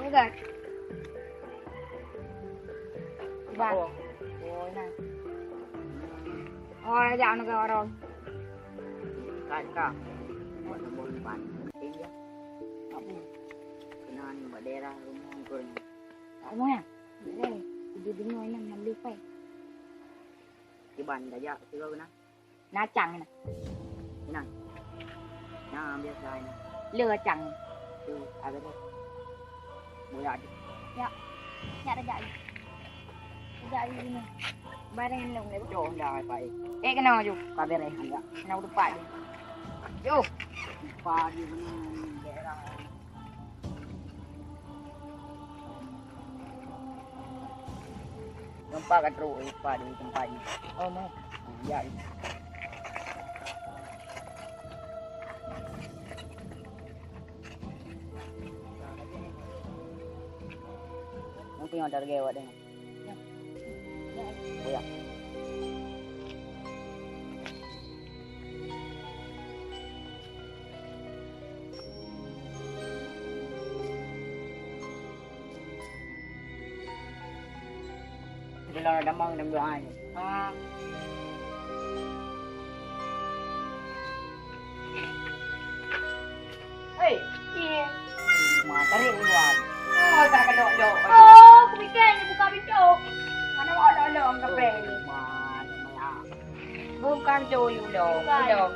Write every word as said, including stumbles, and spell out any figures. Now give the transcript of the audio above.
Dekat. Bang. Oh. Oh, nah. Oh, jak nanggroe. Kat ka. Buat nombor empat. Penting je. Apa? Kenal ni buat daerah rumah kau ni. Tak mau ya? Boleh. Tidur di rumah ni, nak beli file. Kiban dah jak, tiga kena. Na cang na. Inang. Nah, biasa inang. Le cang. Tu, ada tu. Boya tu. Ya. Ya, rejak lagi. Rejak lagi ni. Bareng ni, ni. Jom dah, Pak. Eh, kena maju. Kabar eh. Ya. Kena udah Pak. Jom. Pak di mana ni, daerah. Nampak kat trok, eh, Pak, di tempat ni. Oh, no. Ya. Mungkin ada lagi awak dengar. Ya. Ya. Oh, ya. Bila damang dan doa ni. Ah. Hei, iya. Ma, tarik duluan. Oh, tak kedok-dok. Oh, aku fikir dia buka pintu. Mana mau dok-dok orang kafe ni? Ma, mana? Bukan tu, you dok. Bukan. You dok.